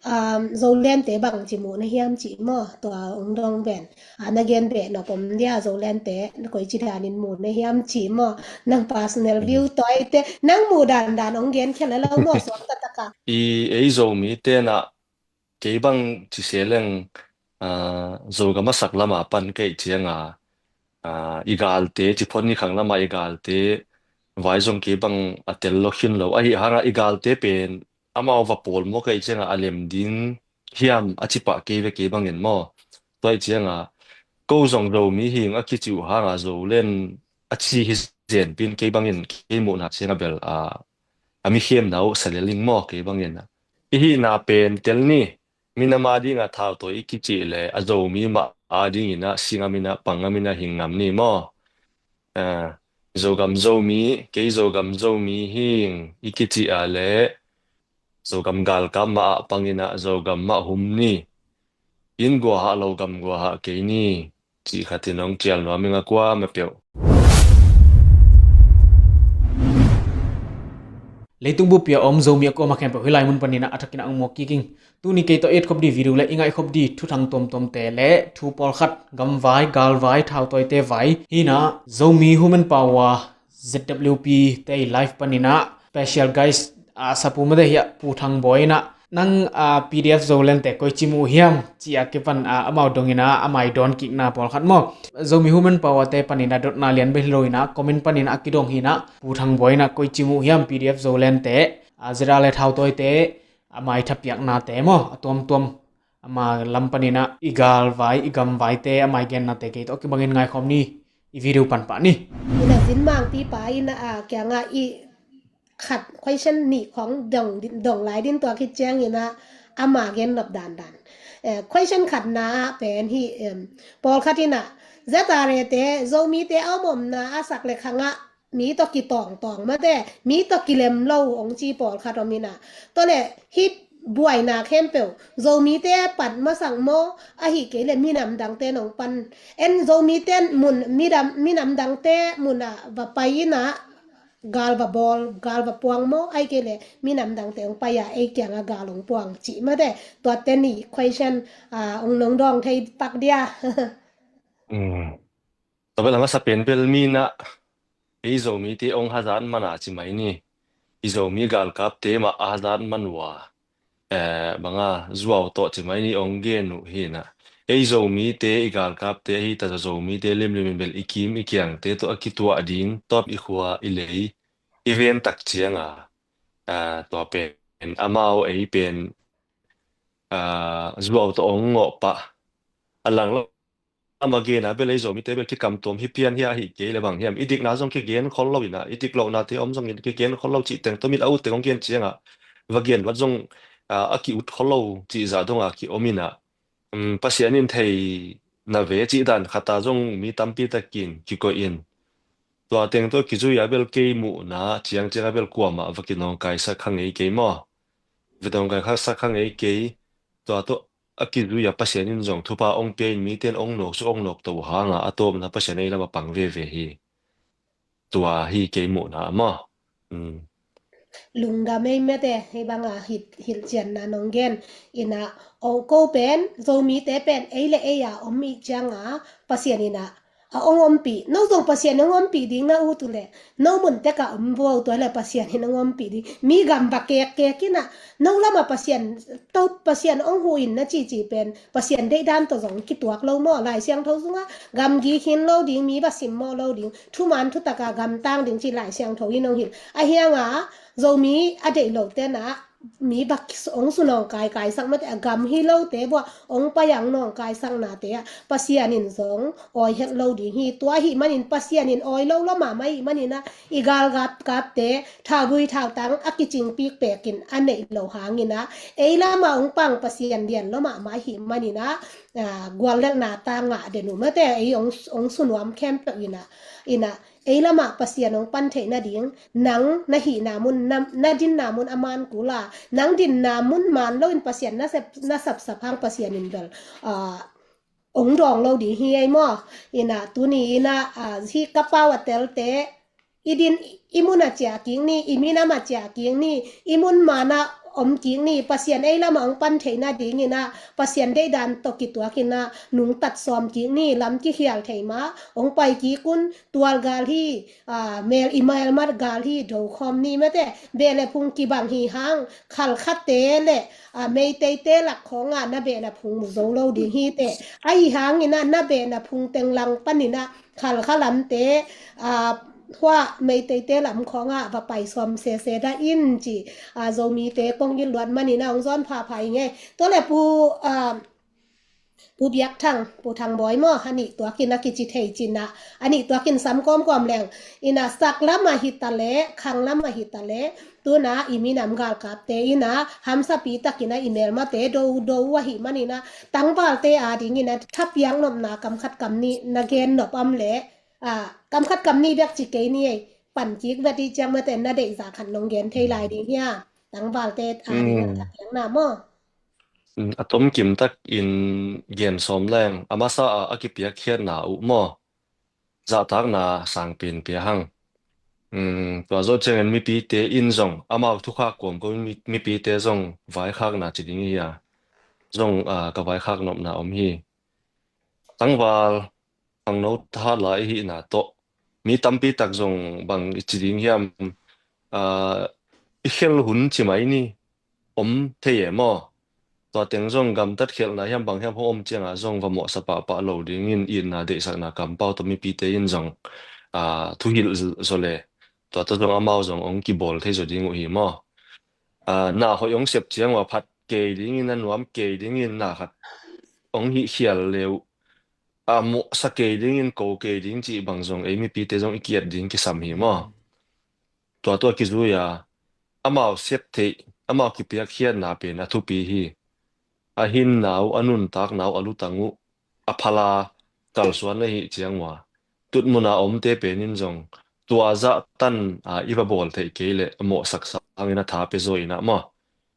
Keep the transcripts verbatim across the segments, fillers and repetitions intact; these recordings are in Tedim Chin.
um, Zolente bang ci muh na hiam ci maw, tua ung dong ven. A, na gen beh nop om dia, Zolente koi ci danin muh na hiam ci maw, nang personal view toite, nang muh dandan ong gen khia le lo maw, suak taktak a. I, ei Zomi tenah, kei bang ci se leng, a, Zogam a sak lama pan kei cianga, a, i galte, ci phot ni khang lama i galte vai zong kei bang a tel lo khin lo. Ahi hanga i galte pen amau va pawl maw kei cianga a lem ding hiam a ci pah kei ve kei bangin maw. Tua i cianga ko zong Zomi hing a kici uh hanga Zolen a ci hi zenpin kei bangin kei muhna cianga bel a, a mi khemna uh sa leling maw kei bangin a. I hihna pen tel ni, minam a dinga thautawi i kicih le a Zomi mah a dinginah singaminah pangaminah hing ngam ni maw. A, Zogam Zomi, kei Zogam Zomi hing i kicih a le Zogam galkap mah ah panginah Zogam mah hum ni. In guahah lo gam guahah kei ni. Cih khatin hong cial nuam ing a kua mapeuh. Leitung bup pia om Zomi a kuama khempeuh hih lai mun paninah a thakinah hong muak kik ing. Tuni kei tawh i et khop di video le i ngaih khop di thuthang tuamtuamte le thu pawlkhat gamvai, galvai, thautawite vai hinah Zomi Human Power Z W P te live paninah special guest a sapu mate hiah Pu Thang Bawi inah nang a P D F Zolente koi ci muh hiam ci a kipan a amau dongina amai dawn kikna pawlkhat maw. Zomi Human Power te paninah dotna lian bel hi lo inah comment paninah a kidong hinah Pu Thang Bawi inah koi ci muh hiam P D F Zolente a Z R le thautawite amai thapiaknate maw a tuamtuam ama lam paninah i galvai i gamvaite amai gennate kei tawh kibangin ngaikhawm ni. I video panpah ni. Ina zin mangpi pa ina a kianga i khat question nih khong dong, dong lai din tua khit ciangina ama gen nop dandan. Eh, question khatna pen hi, em, pawlkhat ina Z R A te Zomite a om omna a sak le khanga mi tawh kitawngtawng mate, mi tawh kilem lo ong ci pawlkhat om ina. Tole hih buaina khempeuh Zomite pat masak maw, ahi kei le minam dangte nong pan. En Zomite mun, midam, minam dangte muna va pai ina gal va bawl, gal va puang maw, ahi kei le minam dangte ong pai a ei kianga gal ong puang cih mate. Tuate nih question, ah, ong nong dawng thei pak dia. Mm. Tua bel a masa pen bel mi na ei Zomite ong hazat man a ci mai ni. I Zomi galkapte mah a hazat man uh a, eh, banga zuau tawh ci mai ni ong gen uh hi na. Ei Zomite i galkapte hi ta Zomite limlim in bel i kim i kiangte tawh a kituah ding tawp i khua i lei i ven tak cianga, ah, tua pen amau ei pen, ah, zuau tawh ong ngawh pah a lang lo. Ama gena bel ei Zomite bel kikam tuam hi pian hi ahi kei le bang hiam. I dikna zong kigen khol lo ina, i dik lohnate om zongin kigen khol lo cih teng tomin a ut teng ong gen cianga va gen vat zong, ah, a ki ut khol lo cih zah donga ki om ina. Um, Pasian in thei na ve cih dan khata zong mi tampi takin kikoih in. Tua teng tawh kizui a bel kei muhna ciangciang a bel kuamah va kinawngkaisak kha ngei kei maw. Va kinawngkaisak kha ngei kei. Tua tawh a kizui a Pasian in zong thupha ong pia in mite in ong nawk su ong nawk to hanga a tawpna Pasian ei lama pang veve hi. Tua hi kei muhna maw. Mm. Lungdam ei mate, hei banga hit, hilhcianna nong gen ina, o ko pen, Zomite pen ei le ei a om i cianga Pasian ina a ong ompih, no zong Pasian ong ompih ding na ut uh le, no mun teka om vo tua le Pasian in ong ompih ding. Mi gam va kek kek ina, no lama Pasian, to Pasian ong hu in na cici pen, Pasian deihdan tawh zong kituak lo maw, Lai Siangtho sunga gamgi khin lo ding, mi va simmawh lo ding, thuman thutaka gamtang ding ci Lai Siangtho in ong hilh. Ahi hanga Zomi a deih lo tena mi va ong su nawngkaikaisak mate a gam hi lote vua ong pai a ong nawngkaisaknate ah Pasian in zong awi het lo ding hi. Tua ahi manin Pasian in awi lo lo mahmah ahi manina i galkapkapte thauvui thautang a kicingpik pekin a neih lo hangina ei lama ong pang Pasian lian lo mahmah ahi manina, ah, guallelhna ta ngah den uh mate ei ong, ong su nuam khempeuh ina, ina ei lamah Pasian ong pan theih nading, nang na hihna mun, na, na dinna mun a man kul a, nang dinna mun man loin Pasian na sep, na sapsap hang Pasian in bel, ah, ong dawng lo ding hi ei maw. Ina tuni ina, ah, hi ka pau a telte, i din i mun a ciah kik ni, i minam a ciah kik ni, i mun mana om kik ni, Pasian ei lamah hong pan theihna dingin ah Pasian deihdan tawh kituakin ah nungtat sawm kik ni, lam kikhial thei mah hong pai kik un. Tual gal hi, aa, mel i mel mat gal hi, do khawm ni mate. Beh le phung kibang hi hang, Khalkhate le, aa, Meiteite lak khawngah na beh na phung mu zo lo ding hi teh. Ahi hangin ah na beh na phung teng lang panin ah Khalkha lamte, aa, hua Meiteite lam khawngah va pai sawm sese dah in ci, aa, Zomite kong gil luat manin ah hong zawn phapha i ngei. Tua le Pu, aa, Pu Biak Thang, Pu Thang Bawi maw, a nih tuakin a kici thei cin ah, a nih tuakin sam kawmkawm leng. In ah sak lam ah hi ta leh, khang lam ah hi ta leh, tun ah i minam galkapte in ah hamsapi takin ah i melmate do do uh ahih manin ah tangvalte a dingin ah thapiak nopna kam khat kam nih na gen nop am leh, aa, kam khat kam nih bek ci kei ni ei, pan kik vet i ciang mate, na deih zah khat nong gen thei lai ding hia? Tangvalte a dingin ah thapiakna maw? Mm, a tomkim takin gen sawm leng, a masa ah a kipiakkhiatna uh maw, zahtakna sang pen pia hang. Mm, tua zawh ciangin mipite in zong, amau thukhak kawmkawm mi, mipite zong vaikhakna ci ding hi a, zong, aa, ka vaikhak nopna om hi. Tangval khangno thahat lai i hihna tawh mi tampi tak zong bang i ci ding hiam, aa, i khel hun ci mai ni, om thei e maw? Tua teng zong gamtat khialhna hiam bang hiam hong om ciangah zong va mawhsa pahpah lo dingin itna deihsakna kampau tawh mipite in zong, aa, thuhilh zaw le, tua tawh zong amau zong hong kibawl thei zaw ding uh hi maw? Aa, na hoih hong sep ciang uh a phat kei dingin, a nuam kei dingin, na khat hong hih khial le uh, a mawhsa kei dingin, ko kei ding cih bang zong ei mipite zong i kiat ding kisam hi maw? Tua tua kizui a, amau sep theih, amau kipiakkhiatna pen a thupi hi. A hinna uh, a nuntakna uh, a lutang uh, a phala kalsuan ahih ciang uh a, tutmuna omte pen in zong tua zah tan, aa, i va bawl theih kei leh a mawhsak sangin a tha pia zaw in ah maw?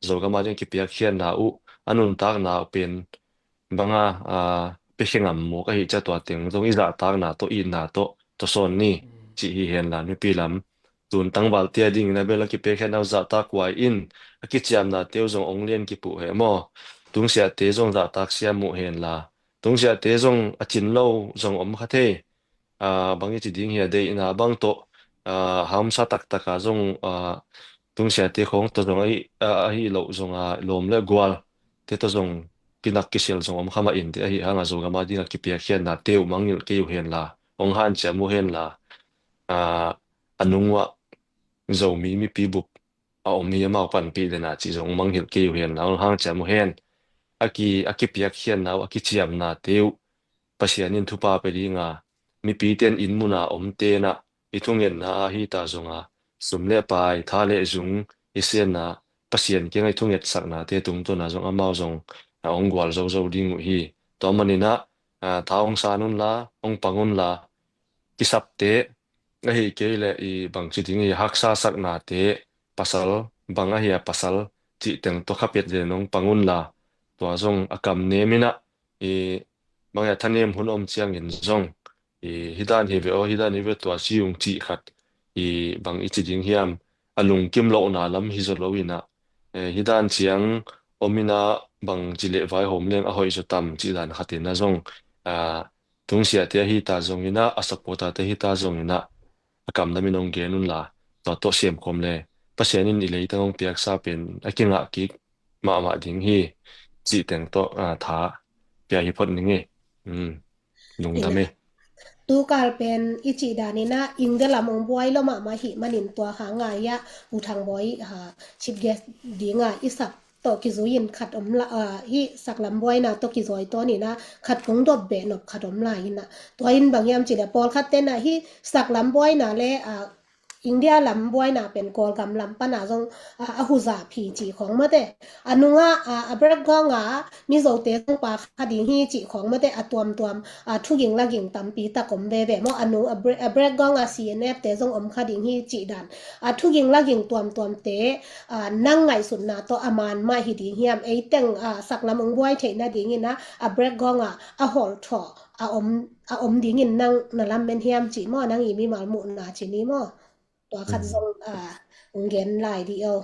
Zogam a ding kipiakkhiatna uh, a nuntakna uh pen banga, aa, pia khe ngam mawk ahih ciang tua teng zong i zahtakna tawh, itna tawh, tawh sawn ni, cih hi hen la, mipi lam. Tun tangvalte a dingin a bel a kipiakkhiatna uh zahtak huai in, a kiciamnate uh zong hong lian kipuh heh maw? Tungsiahte zong zahtak siam uh hen la, tungsiahte zong a cin lo zong om kha thei. Aa, bang i ci ding hi a, deihna bang tawh, aa, hamsa taktak a zong, aa, tungsiahte khawng tawh zong ahi, aa, ahi loh zong a, lawm le gualte tawh zong kinak kisial zong om kha mah in teh, ahi hang a Zogam a ding a kipiakkhiatnate uh mangngilh kei uh hen la, hong hanciam uh hen la, aa, a nung uah Zomi mipi bup a om hi, amau panpih den a cih zong mangngilh kei uh hen la, hong hanciam uh hen. A ki, a kipiakkhiatna uh, a kiciamnate uh Pasian in thupha pia ding a, mipite in inn mun a omte in ah i thungetna ah hi ta zong a, sum le pai, tha le zung i siatna, Pasian kiangah i thungetsaknate tungtawn a zong amau zong a hong gual zozo ding uh hi. Tua manin ah, aa, tha hong san un la, hong pang un la, kisapte, ahi kei leh i bang ci ding hi, haksa saknate, pasal, bang ahi a pasal cih teng tawh kha pet zen hong pang un la, tua zong a kam nem in ah, i bang ahi a thanem hun om ciangin zong, i hi dan hi ve aw, hi dan hi ve, tua ci ung cih khat, i bang i ci ding hiam, a lungkim lohna lam hi zaw lo in ah, eh, hi dan ciang om in ah bang ci leh vaihawm leng a hoih zaw tam cih dan khat in ah zong, aa, tungsiahte ahi ta zong in ah, a supporter-te ahi ta zong in ah, a kam lam in hong gen un la, tua tawh siam khawm le, Pasian in i leitang hong piaksa pen a kingah kik mahmah ding hi, cih teng tawh, aa, tha pia hi phot ning e. Um, lungdam e. Tukal pen i cih dan in ah India lam hong buai lo mahmah hi manin tua hang a, Pu Thang Bawi, aa, chief guest ding a i sak tawh kizui in khat om la, aa, hih saklam buaina tawh kizui tawn in ah khat kong dop beh nop khat om lai in ah. Tua in bang hiam cih leh pawlkhatte in ah hih saklam buaina le, aa, India lam buaina pen Kawlgam lam pan a zong, aa, a huzap hi cih khawng mate. A nungah, aa, a background a Mizote zong pha kha ding hi cih khawng mate, a tuamtuam, aa, thuging laging tampi tak om veve maw. A nung a bre-, a background a C N F te zong om kha ding hi cih dan, aa, thuging laging tuamtuamte, aa, nang ngaihsutna tawh a man mah hi ding hiam? Ei teng, aa, saklam hong buai theihna dingin ah, a background a a hawlthawh a om, a om dingin nang na lamen hiam cih maw, nang i mimal muhna ci ni maw? Tua khat zong, aa, hong gen lai dih aw.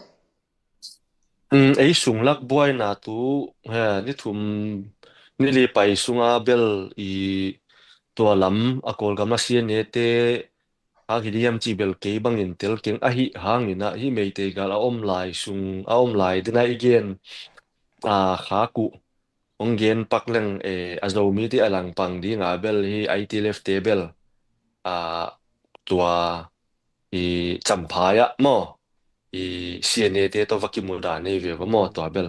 Mm, ei sung lak buaina tu, he, ni thum, ni li pai sunga bel i tua lam a Kawlgam a C N A te hang hi diam ci bel kei bangin tel keng ahi hangin ah hi Meitei gal a om lai sung, a om lai dina i gen, a, khak uh hong gen pak leng, eh, a Zomi te a langpang dinga bel hi I T L F te bel, a, tua i Champhai ah maw, i C N A te tawh va kimu dan nei ve va maw tua bel.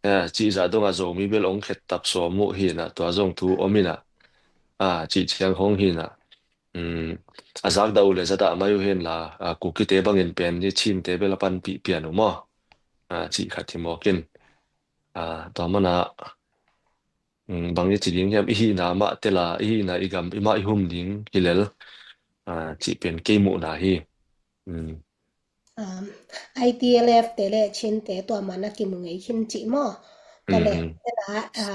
Eh, cih zah dongah Zomi bel hong khettap sawm uh hinah tua zong thu om inah, a, cih ciang hong hinah. Um, a zakdah uh le zadah mai uh henla, a, Kukite bangin pen hi Chinte bel a panpih pian uh maw. A, cih khat hi mawkin. A, tua manah, um, bang i ci ding hiam i hihna mah tela, i hihna i gam i mah i hum ding hi lel. A, cih pen kei muhna hi. Um. Um, I T L F te le Chinte tua mana kimu ngei khin cih maw. Tua le, mm, tela, a,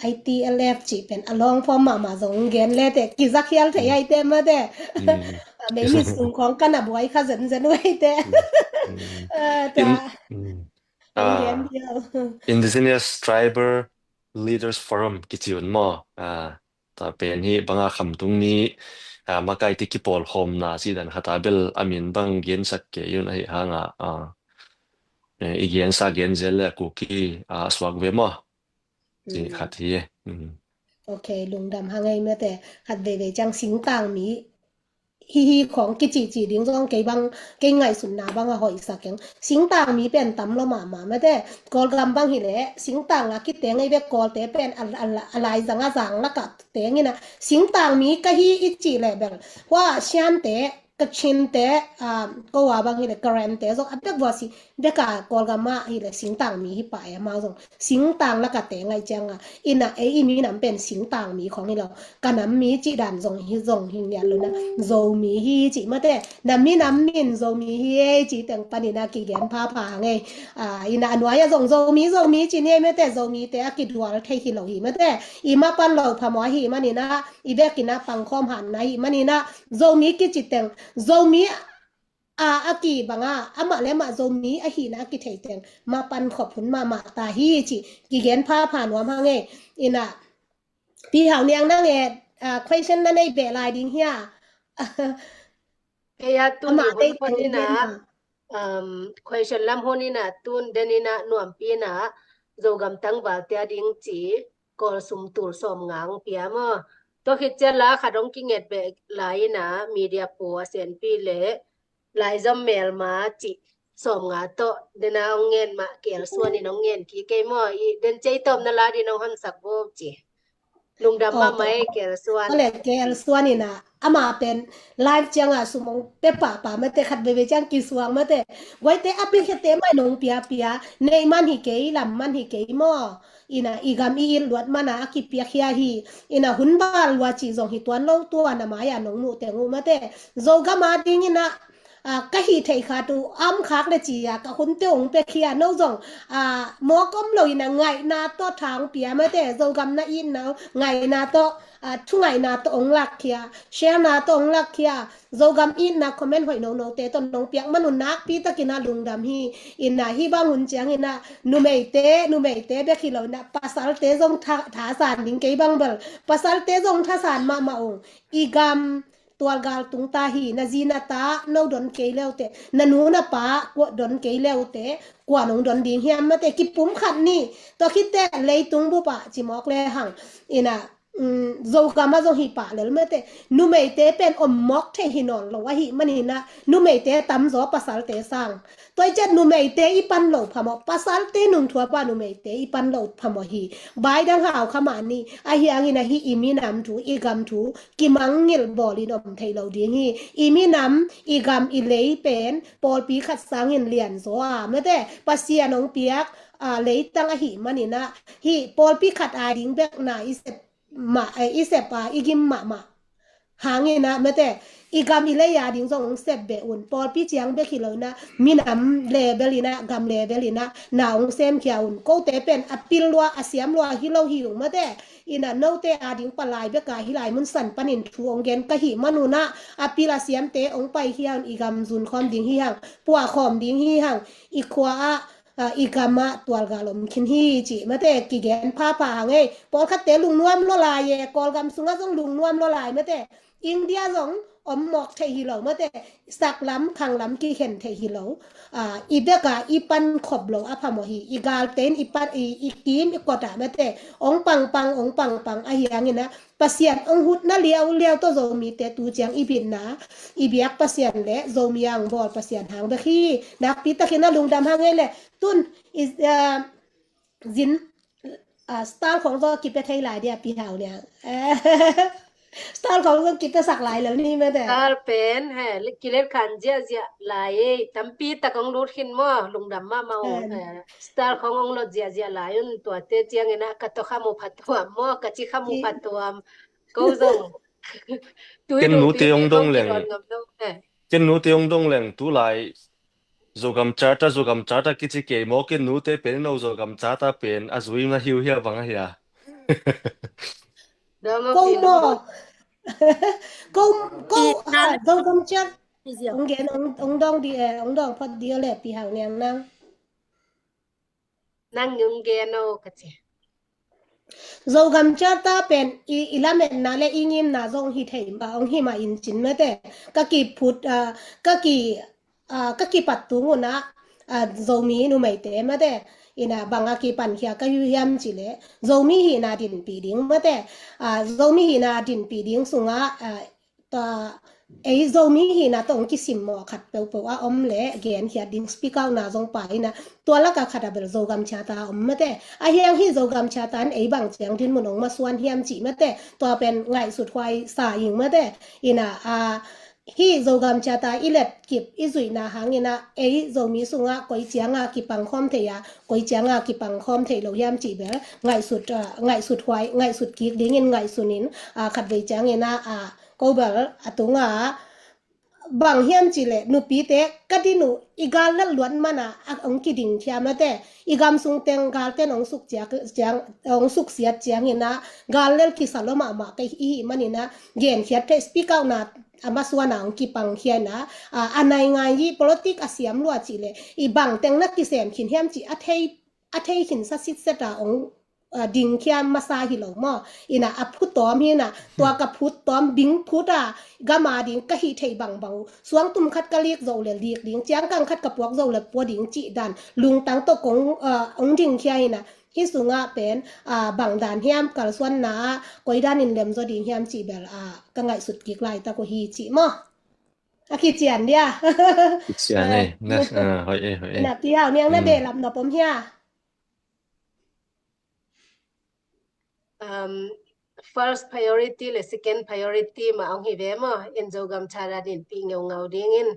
I T L F cih pen a long form mahmah zong gen le te, kizakhial thei ai te mate. Mm. A, meimi sung khong kana buai kha zenzen uh ai te. Mm. A, tua. In, mm. Indian, ah, Indigenous Tribal Leaders Forum kici un maw. Ah, tua pen hi banga khamtung ni, ah, makai te kipawlkhawmna ci dan khata bel a min bang gensak kei un ahi hanga, ah, eh, i gensa genzel le Kuki, ah, suak ve maw. Ci, mm, khat hi. Mm. Ok, lungdam hang ei mate, khat veivei ciang singtang mi hihi khong kicici ding zong kei bang, kei ngaihsutna bang a hoihsa keng. Singtang mi pen tam lo mahmah mate. Kawlgam bang hileh singtang a kiteng ei bek Kawlte pen a, a, a laizang a zang lakah teng inah singtang mi ka hi i cih leh bel hua Siante, Kachinte, a, ko a bang hileh Karente zong a bek vua si beka Kawlgam ah hileh singtang mi hi pah e, amau zong singtang laka teng ai cianga inah ei i minam pen singtang mi khong hi lo. Ka nam mi cih dan zong hi, zong hi ngiat lo na. Zomi hi cih mate. Na minam min Zomi hi ei cih teng panin a kigen phapha hang ei. A, inah a nuai a zong Zomi, Zomi cih ni ei mate. Zomite a kidual thei hi lo hi mate. I mapan lo phamawh ahi maninah, i bekinah pangkhawm hanna ahi maninah Zomi kici teng, Zomi a, a kibanga amah le amah Zomi ahihna a kithei teng mapan khop hun mahmah ta hi cih kigen phapha nuam hang ei. Inah Pi Hau Niang nang e, a, question na nei beh lai ding hia? Kei a tuni hun hun inah, um, question lam hun inah tun den inah nuampi inah Zogam tangvalte a ding ci Kawl sum tul sawm nga hong pia maw? Tua khit ciang la khat hong kinget beh lai inah media pu a senpi le laizom melma cih sawm nga tawh dena hong ngen mah K L Suan in hong ngen kik kei maw? I den cei tawm na la din hong honsak bo ci. Lungdam mahmah ei K L Suan. Ole K L Suan inah ama pen live cianga sum hong pe pahpah mate, khat veivei ciang kisuang mate. Guaite a piakhete mai nong piapia, neih man hi kei, lam man hi kei maw? Inah i gam i it luat mana a kipiakhia hi. Inah hun val lua cih zong hi tuan lo, tua na mai-a nong muh teng uh mate. Zogam a ding inah, a, ka hih theih khat uh a om khak le ci-a ka hunte hong piakhia, no zong, a, mawk om lo inah ngaihna tawh tha hong pia mate. Zogam na itna uh ngaihna tawh, a, thungaihna tawh hong lakkhia, share-na tawh hong lakkhia. Zogam itna comment hoih nonote tawh nong piak man un nakpi takin a lungdam hi. Inah hih bang hun ciang inah numeite, numeite bek hi lo inah pasalte zong tha, thasan ding kei bang bel. Pasalte zong thasan mahmah ung. I gam tualgal tung ta hi, na zi na ta no don kei leute, na nu na pa kua don kei leute, kua nong don ding hiam mate, kipum khat ni. Tua khit teh leitung bup ah ci mawk le hang. Inah, um, Zogam ah zong hi pah lel mate. Numeite pen om mawk thei hi nawn lo ahih maninah numeite tamzaw pasalte sang. Tua i ciat numeite i pan lo phamawh, pasalte nungthua pa numeite i pan lo phamawh hi. Baidang hau kha mah ni, ahi hangin ahi i minam thu, i gam thu kimangngilh bawlin om thei lo ding hi. I minam, i gam, i lei pen pawlpi khat sangin lianzaw a mate, Pasian hong piak, a, leitang ahih maninah hih pawlpi khat a ding bek na i sep mah, eh, i sep a i gim mahmah hangin ah mate, i gam i lei a ding zong hong sep beh un. Pawlpi ciang bek hi lo inah minam level inah, gam level inah na hong semkhia un. Kote pen a pil lua, a siam lua hi lo hi ung mate. Inah note a ding palai bek a hih lai mun san panin thu hong gen ka hih man unah a pil a siamte hong paikhia un. I gam zun khawm ding hi hang, puah khawm ding hi hang, i khua ah ah, i gamah tualgal om khin hi cih mate kigen phapha hang ei. Pawlkhatte lungnuam lo lai e, Kawlgam sungah zong lungnuam lo lai mate. India zong om mawk theih hi lo mate. Saklam khanglam kikhen theih hi lo. Ah, i beka i pan khop lo a phamawh hi. I galte in i pan, i, i kim i kotah mate, ong pangpang, ong pangpang ahi hangin ah Pasian ong hutna liauliau tawh Zomite tu ciang i bitna, i biak Pasian le Zomi ang bawl Pasian hang bek hi. Nakpi takin a lungdam hang ei le. Tun i, ah, zin, ah, style khong zong kipia thei lai dia Pi Hau Niang. Style khong zong kipia sak lai lo ni mate. Style pen he, kilet khan ziahziah lai ei, tampi tak ong lut khin maw, lungdam mahmah ong. Style khong ong lot ziahziah lai un, tuate ciangin ah ka tawh kha mu phat tuam maw, ka ci kha mu phat tuam. Ko zong. Ken nute ong dong leng. Ken nute ong dong leng tu lai Zogam Charter, Zogam Charter kici kei maw, ken nute pen no Zogam Charter pen a zui na hiu hia bang a hia. Ko maw? Ko, ko, ha, Zogam Charter. Ong gen, ong, ong dong di e, ong dong phot di o le Pi Hau Niang nang. Nang ong gen o ka ci. Zogam Charter pen i, i lametna le i ngimna zong hi thei mah, ong hi mah in cin mate. Ka kiphut, ah, ka ki, ah, ka kipat tung un ah, ah, Zomi numeite mate. Ina bang a kipankhia ka hi hiam cih le Zomi hihna dinpih ding mate. Ah, Zomi hihna dinpih ding sungah, ah, tua ei Zomi hihna tawh ong kisimmawh khat peuhpeuh a om le genkhiat ding speak out na zong pai ina, tua laka khat a bel Zogam Charter a om mate. Ahi hang hih Zogam Charter in ei bang ciang dinmun ong masuan hiam cih mate. Tua pen ngaihsut huai sa ing mate. Ina, a, hih Zogam Charter i letkip i zuihna hangin ah ei Zomi sungah koi cianga kipangkhawm thei a, koi cianga kipangkhawm thei lo hiam cih bel ngaihsut, ah, ngaihsut huai, ngaihsut kik dingin ngaihsun in, ah, khatvei ciangin ah, ah, ko bel a tunga bang hiam cih le nupite ka din uh i gal lel luat mana a ong kiding khia mate. I gam sung teng galte in ong suk ciak ciang, ong suksiat ciangin ah gal lel kisa lo mahmah ka i hih manin ah genkhiat thei speak out na a masuana ong kipang khia ina, ah, a nai ngai hi politik a siam lua cih le i bang teng na kisem khin hiam cih a thei, a thei khin sa sitset a ong, ah, ding khia masa hi lo maw. Ina a phut tawm hi ina, tua ka phut tawm bing phut a gama ding ka hih thei bangbang uh. Suang tum khat ka lik zo le lik ding, ciangkang khat ka puak zo le pua ding cih dan lungtang tawh kong, ah, ong ding khia ina. Hih sungah pen, ah, bang dan hiam kalsuanna ah koi danin lemzaw ding hiam cih bel, ah, ka ngaihsut kik laitak uh hi cih maw. A kician dia. Kician ei. Na, ah, hoih ei, hoih ei. Na Pi Hau Niang na behlap nop om hia? Um, first priority le second priority mah ong hi ve maw. In Zogam Charter dinpih ngeungau dingin,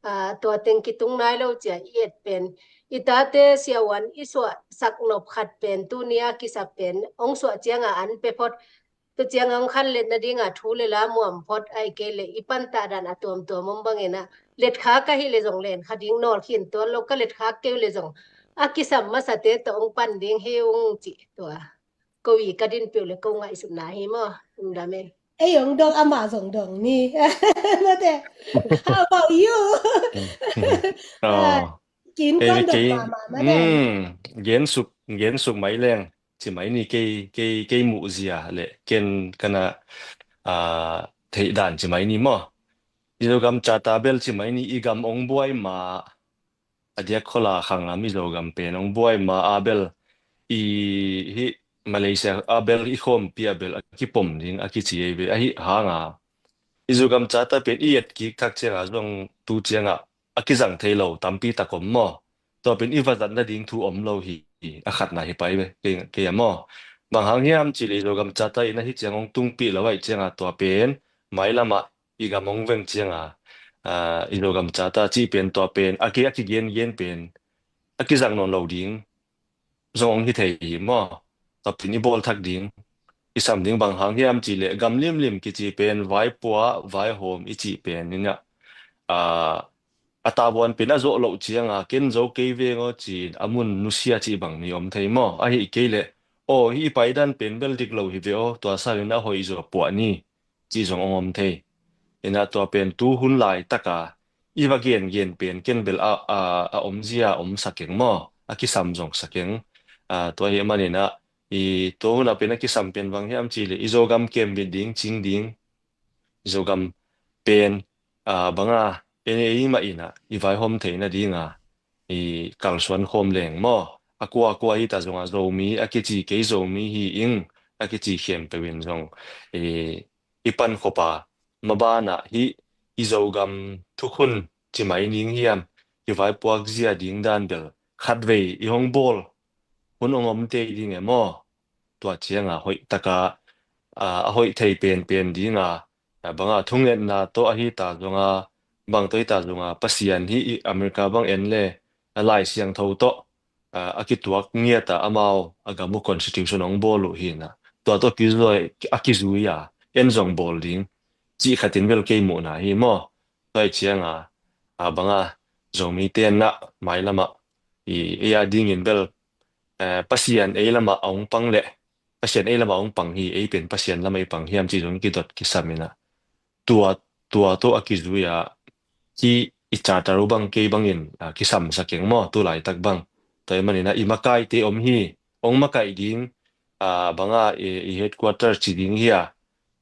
ah, tua teng kitung nai lo cia i et pen, i tate siavuan i suahsak nop khat pen, tuni a kisap pen ong suah cianga an pe phot. Tua cianga ong khanlet nadinga thu le la muam phot, ahih kei le i pantah dan a tuamtuam om bangin ah, letkhak ka hih le zong lenkha ding, nawlkhin tuan lo, ka letkhak kei uh le zong a kisam masate tawh ong pan ding hi ung cih tua. Ko i ka dinpih uh le ko ngaihsutna hi maw. Lungdam ei. Ei ong dong amah zong dong ni. Mate. How about you? Oh. Ah, kin kei, kon dong kei, mahmah mate. Hmm, gensuk, gensuk mai leng. Ci mai ni kei, kei, kei muhzia le ken kana, ah, theih dan ci mai ni maw. I Zogam Charter bel ci mai ni i gam ong buai ma, a diak khola khanglam i Zogam pen ong buai ma a bel i hih Malaysia a bel i khawmpi a bel a kipom ding a kici ei ve ahi hanga. I Zogam Charter pen i et kik thak cianga zong tu cianga a kizang thei lo tampi tak om maw. Tua pen i va zat nading thu om lo hi, a khatna hi pai ve, kei, kei a maw. Bang hang hiam cih le i Zogam Charter in ahi ciang ong tungpih lo ahi cianga tua pen mailamah i gam ong veng cianga, ah, i Zogam Charter cih pen tua pen a ki, a kigengen pen a kizang nawn lo ding zong ong hi thei hi maw. Tua pen i bawl thak ding, i sam ding bang hang hiam cih le gam limlim kici pen vaipua, vaihawm i cih pen in ah, ah, a tavuan pen a zawh loh cianga ken zo kei veng aw ci-in a mun nusia cih bang ni om thei maw. Ahih kei le aw, hih i paidan pen bel dik lo hi ve aw, tua sangin a hoih zaw puah ni cih zong ong om thei. Ina tua pen tu hun laitaka i va gengen pen ken bel a, a, a omzia om sa keng maw. a kisam zong sa keng. Aa, tua hi maninah i tua hunah pen a kisam pen bang hiam cihleh i Zogam kembit ding, cing ding, i Zogam pen, aa, banga en ei mah inah i vaihawm theihna dinga i kalsuan khawm leng maw, a kuakua hita zongah Zomi a kici kei Zomi hi ing a kici khempeuh in zong i, i pan khop a, mabanah hih i Zogam thukhun ci mai ning hiam, i vaipuak zia ding dan bel khatvei i hong bawl hun hong om tei ding e maw? Tua cianga hoih taka, aa, a hoih thei penpen dinga, aa, banga thungetna tawh ahi ta zonga, bang tawh ahi ta zonga, Pasian hi i America bang en le, a Lai Siangtho tawh, aa, a kituak ngiata amau a gam uh constitution hong bawl uh hinah, tua tawh kizui, a kizui a en zong bawl ding cih khatin bel kei muhna hi maw? Tua hi cianga, aa, banga Zomi tenna mailamah i, ei a dingin bel, eh, Pasian ei lamah a hong pang leh, Pasian ei lamah a hong pang hi, ei pen Pasian lamah i pang hiam cih zong kidot kisam inah, tua, tua tawh a kizui a, hi i charter uh bang kei bangin, aa, kisam sa keng maw, tu laitak bang. Tua hi maninah i makaite om hi, hong makaih ding, aa, banga i, i headquarter ci ding hi a,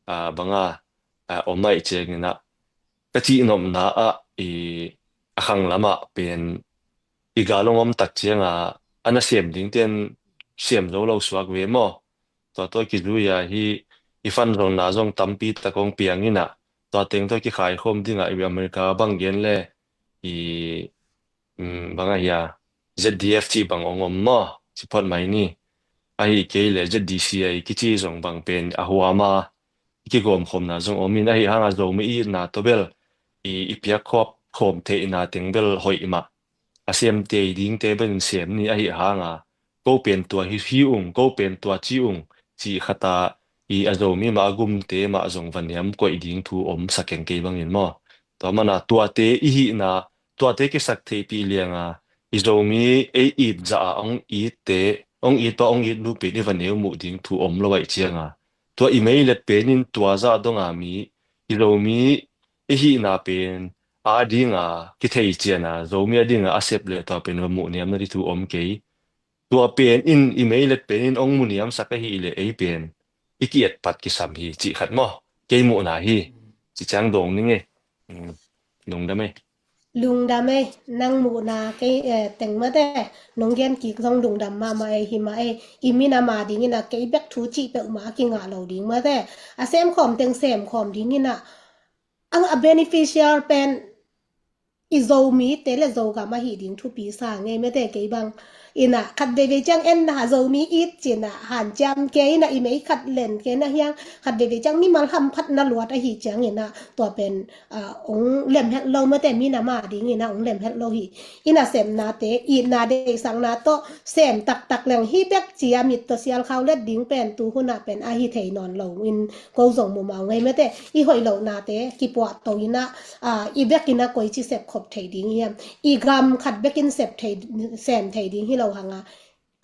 aa, banga, aa, om aih cianginah ka cihnopna ah i a khang lamah pen i gal hong om tak cianga a nasem dingte in sem zo lo suak ve maw? Tua tawh kizui a hi i fan zong na zong tampi tak hong piang inah, tua teng tawh kikhai khawm dingah i America bang gen le i, um, bang ahi a, Z D F cih bang hong om maw, ci phot mai ni. Ahi kei le Z D C A kici zong bang pen a huam a, i kigawmkhawmna zong om in, ahi hanga Zomi i itna tawh bel i, i piakkhop khawm theihna teng bel hoih mah. A sem tei dingte bel in sem ni, ahi hanga ko pen tua hi, hi ung, ko pen tua ci ung, cih khata i a Zomi mah a gumte mah zong va niam koih ding thu om sa keng kei bangin maw? Tua mana tuate i hihna, tuate kisak theihpih lianga i Zomi ei it zah a hong itte, hong it pa hong it lupin i va neu muh ding thu om lo aih cianga, tua i meilet penin tua zah donga mi i Zomi i hihna pen a dinga kithei ciana Zomi a dinga a sep le tua pen va muh niamna di thu om kei. Tua pen in i meilet pen in hong mu niamsak ahi le ei pen i ki-et pat kisam hi cih khat maw? Kei muhna hi. Ci ciang dong ning e. Mm. Lungdam e. Lungdam e. Nang muhna kei, eh, teng mate nong gen kik zong lungdam mahmah e, hi mah e. I minam a dingin a kei bek thu cih peuhmah a kingah lo ding mate. A semkhawm teng semkhawm dingin a, ang a beneficial pen i Zomite le Zogam ahi ding thupi sa ngei mate kei bang. Ina khat veivei ciang en na Zomi it cina hanciam kei ina i mei khat len kei na hiang khat veivei ciang mimal hamphatna luat ahi ciang ina tua pen, ah, ong lemhet lo mate minam a ding ina ong lemhet lo hi. Ina semnate itna deihsakna tawh sem taktak leng hi bek cia mit tawh sial khau let ding pen tu hunah pen ahi thei nawn lo in ko zong mumau ngei mate i hoih lohnate kipuah to ina, ah, i bekin a koici sep khop thei ding hiam? I gam khat bekin sep thei, sem thei ding hi lo hanga.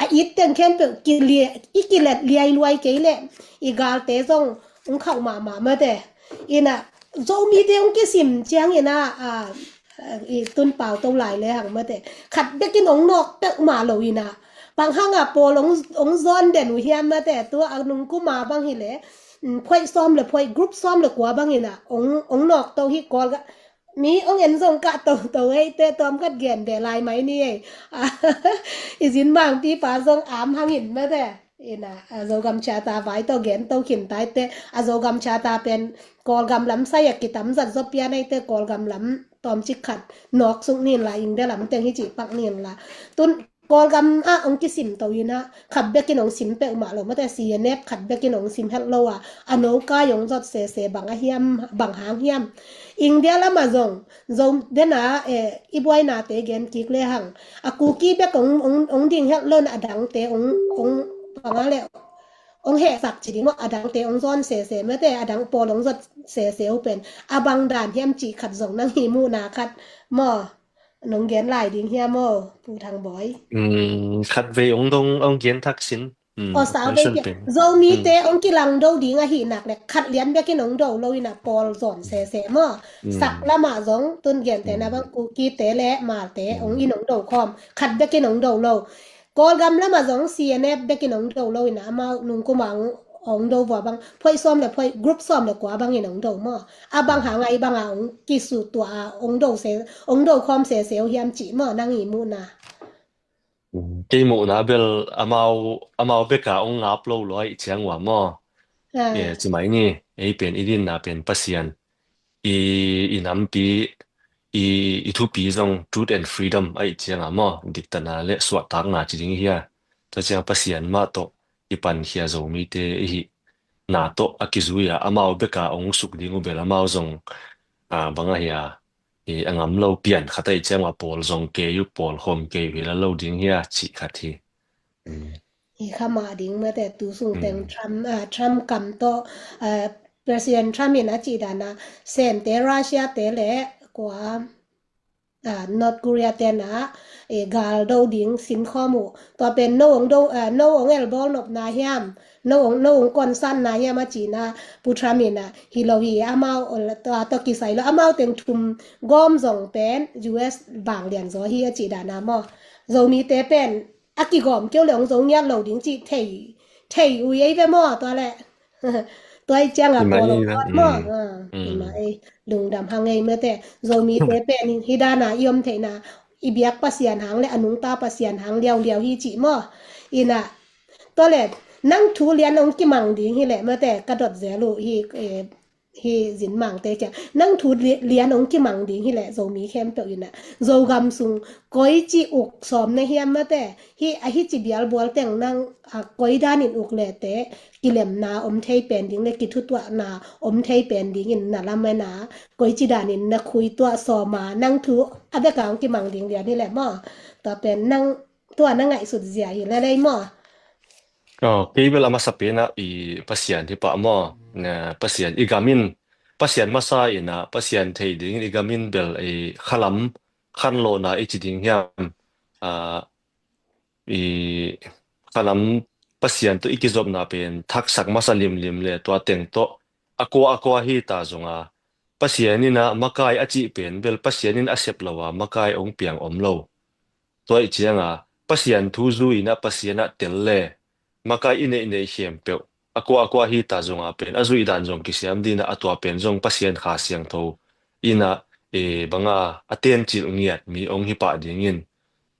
A it teng khempeuh kilia-, i kilet liai luai kei le i galte zong ong khauh mahmah mate. Ina Zomite ong kisim ciang ina, ah, i tun pau to lai le hang mate. Khat bekin ong nawk peuhmah lo ina. Bang hanga pawl ong, ong zawn den uh hiam mate. Tua a nung kuma bang hi le, mm, phoih sawm le phoih group sawm le kua bang ina ong, ong nawk to hi kawl ga. Mi ong en zong kah toto ei te tuam khat gen beh lai mai ni ei. I zin mangpi pa zong am hangin mate. Ina, a Zogam Charter vai tawh gen to khin tai te. A Zogam Charter pen Kawlgam lam sai a kitam zat zaw pian ei te Kawlgam lam tawmcik khat nawk suk nin la India lam teng hi cih pak nin la. Tun Kawlgam ah ong kisim to ina khat bekin ong sim peuhmah lo mate C N F khat bekin ong sim het lo a a no kai ong zot sese bang a hiam bang hang hiam. India lama zong zong dena, eh, i buainate gen kik le hang a Kuki bek ong, ong, ong ding het lo na a dangte ong, ong bang a le ong hehsak ci ding maw a dangte ong zawn sese mate a dang pawl ong zot sese uh pen a bang dan hiam cih khat zong nang hi muhna khat maw. Nong gen lai ding hiam aw, Pu Thang Bawi? Mm, khat vei ong dong, ong gen thak sin. Aw, sau vei pian. Zomite ong kilang do ding ahih nak le khat lian bekin ong do lo in a, pawl zawn sese maw. Sak lamah zong tun gente na bang Kukite le Malte ong in ong do khawm, khat bekin ong do lo. Kawlgam lamah zong C N F bekin ong do lo in a, amau nungkuma ong do vua bang phoih sawm le phoih, group sawm le kua bangin ong do maw. A bang hang a i banga ong kisutuah a ong do se, ong do khawm sese uh hiam cih maw, nang i muhna? Kei muhna bel amau, amau beka ong ngap lo lua ih ciang ua maw. Ci mai ni, ei pen i dinna pen Pasian, i, i nampi, i, i thupi zong truth and freedom a ih cianga maw, diktana le suahtakna ci ding hia. Tua ciang Pasian mah tawh i pankhia Zomite i hih na tawh a kizui a, amau beka ong suk ding uh bel amau zong, a, bang a hia, i a ngam lo pian khat a ih cianga pawl zong kei uh, pawl khawm kei uh hi la lo ding hia cih khat hi. I kha mah ding mate, tu sung teng Trump, a, Trump kam tawh, a, President Trump in a cih dana Semte, Russia te le kua, a, North Korea tena, e, gal do ding sin khawm uh. Tua pen no ong do, a, no ong elbawl nopna hiam, no ong, no ong konsatna hiam a cihna Pu Trump in a hi lo hi, amau, tua tawh kisai lo, amau teng thum gawm zong pen U S vanglian zaw hi a cih dana maw. Zomite pen a kigawm keu le ong zo ngiat lo ding cih thei, thei ui ei ve maw, tua le. Tua i cianga pawl ong kawt maw. Ima ei, lungdam hang ei mate. Zomite pen hi dana i om theihna, i biak Pasian hang le a nungta Pasian hang liauliau hi cih maw. Ina, tua le, nang thu lian ong kimang ding hi le mate, ka dot zel uh hi, e, hi Zin Mangte kiang. Nang thu li-, lian ong kimang ding hi le Zomi khempeuh ina, Zogam sung koici uk sawm na hiam mate, hi a hici bialbual teng nang, a, koi danin uk lete kilemna om thei pen ding le kithutuahna om thei pen dingin na lamena koici danin na khui tuah sawma, nang thu a beka ong kimang ding lian hi le maw. Tua pen nang tua na ngaihsut zia hi le lei maw. Aw, kei bel a masa pena i Pasian hi pah maw. Na, Pasian i gam in, Pasian masa ina, Pasian thei dingin i gam in bel i khalam khanlawhna i ci ding hiam. A, i khalam Pasian tawh i kizopna pen thaksak masa limlim le tua teng tawh a kua a kua hi ta zonga, Pasian ina makai a cih pen bel Pasian in a sep lo a makai ong piang om lo. Tua i cianga Pasian thu zui ina Pasian a tel le makai i neih neih khempeuh a kua a kua hi ta zonga pen a zuih dan zong kisiam dina a tua pen zong Pasian Kha Siangtho ina, e, banga a tencilh ngiat mi ong hi pah dingin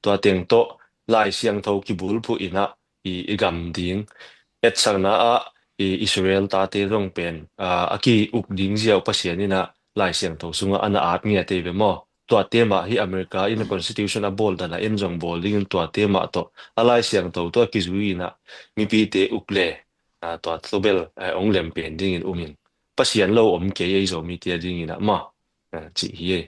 tua teng tawh Lai Siangtho kibulphuh ina i, i gam ding etsakna ah i Israel tate zong pen, a, a ki-uk ding ziau Pasian ina Lai Siangtho sunga ana at ngiat ei ve maw. Tuate mah hi America ina constitution a bawl dana en zong bawl dingin tuate mah tawh a Lai Siangtho tawh a kizui ina mipite uk le, a, tua tawh bel, a, ong lem pen dingin umin Pasian lo om kei ei Zomite a dingin a maw, a, cih hi ei.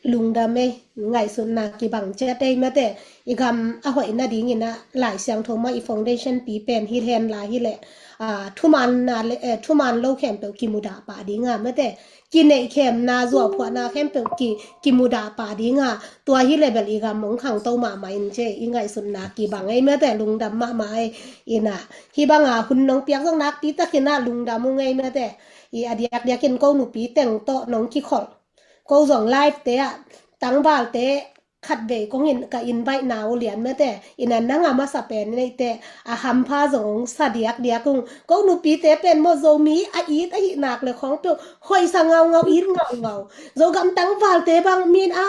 Lungdam ei, ngaihsutna kibang ciat ei mate, i gam a hoih nadingin a Lai Siangtho mah i foundation pi pen hi hen la hi le, a, thumanna le, e, thuman lo khempeuh kimudah pah dinga mate, kineih khemna zuahphuahna khempeuh ki, kimudah pah dinga, tua hi le bel i gam ong khangto mahmah in ci ei, i ngaihsutna kibang ei mate, lungdam mahmah ei, ina, hi banga hun nong piak zong nakpi takin a lungdam ung ei mate, i a diakdiakin ko nupi teng tawh nong kikholh. Ko zong live te ah, tangvalte khatvei kong in ka invite na uh lian mate, ina nang a masa pen neite, a hampha zong ong sa diakdiak ung. Ko nupite pen maw Zomi a it ahih nak le khawng peuh hoihsa ngaungau, it ngaungau. Zogam tangvalte bang min a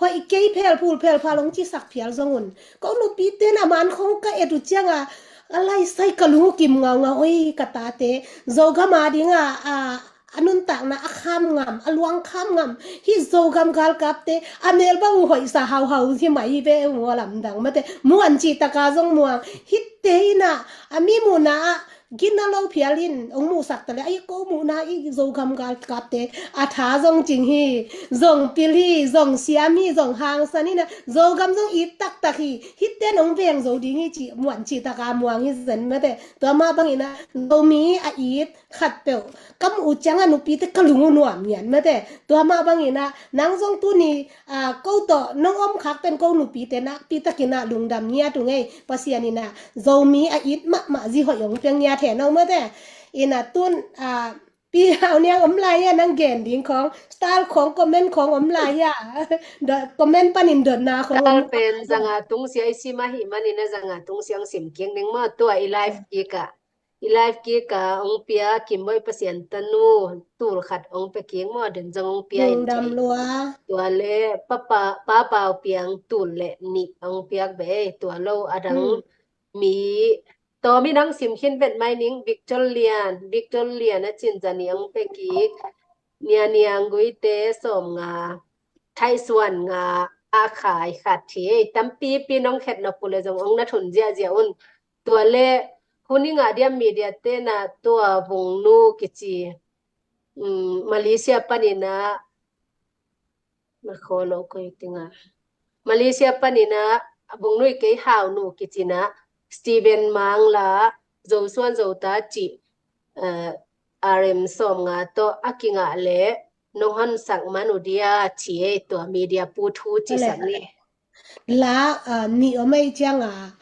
hoih kei phelphul phelphal ong cisak phial zong un. Ko nupite na man khawng ka et uh cianga, a laisai ka lung uh kim ngaungau, oi ka tate. Zogam a dinga, a, a nuntakna a kham ngam, a luang kham ngam. Hih Zogam galkapte a mel bang uh hoihsa hauhau hi mai hi ve ung aw, lamdang mate. Muan cih taka zong muang. Hihte ina a mi muhna ah gina lo phial in ong muhsak ta le, ai ko muhna i Zogam galkapte a tha zong cing hi, zong pil hi, zong siam hi, zong hangsan hi na, Zogam zong it taktak hi, hiten ong veng zo ding hi ci muan ci taka muang hi zen mate. Tua mah bangin a Zomi a it khat peuh ka muh uh ciang a nupite ka lung uh nuam ngiat mate. Tua mah bangin a nang zong tuni a ko tawh nong om khak pen ko nupite nakpi takin a lungdam ngiat uh ngei. Pasian in a Zomi a it mahmah zi hoih ong piang ngiat hen ong mate. In a tun a Pi Hau Niang om lai hia, nang gen ding khong, style khong, comment khong om lai hia. Comment panin dotna khong om. Style pen zanga tung sia i sim ahi manin a zanga tung siang sim kiang ding maw, tua i live kik a. I live kik a ong pia Kimboi Pasian tanu tul khat ong pia kik maw, den zong ong pia in lungdam lua. Tua le papa, papa piang tul le nih ong piak be, tua lo a dang mi Tawm in ang sim khin vet mai ning, Victor Lian, Victor Lian a cin zani ang pekik, Nia Niang Guite sawm nga, Thaisuan nga, a khai khat hi ei, tampi pi nong khet nop pule zong ong na thun ziahziah un. Tua le, huni nga diam media te na tua Vungnu kici, um, Malaysia panina, na kho lo koi tinga. Malaysia panina, Vungnu i kei Haunu kicina, Steven Mangla, Zosuan Zota ci, uh, R M sawm nga to a kinga le, nong hon sak manu dia ci e tua media pu thu ci sak ni. La, uh, ni omai cianga,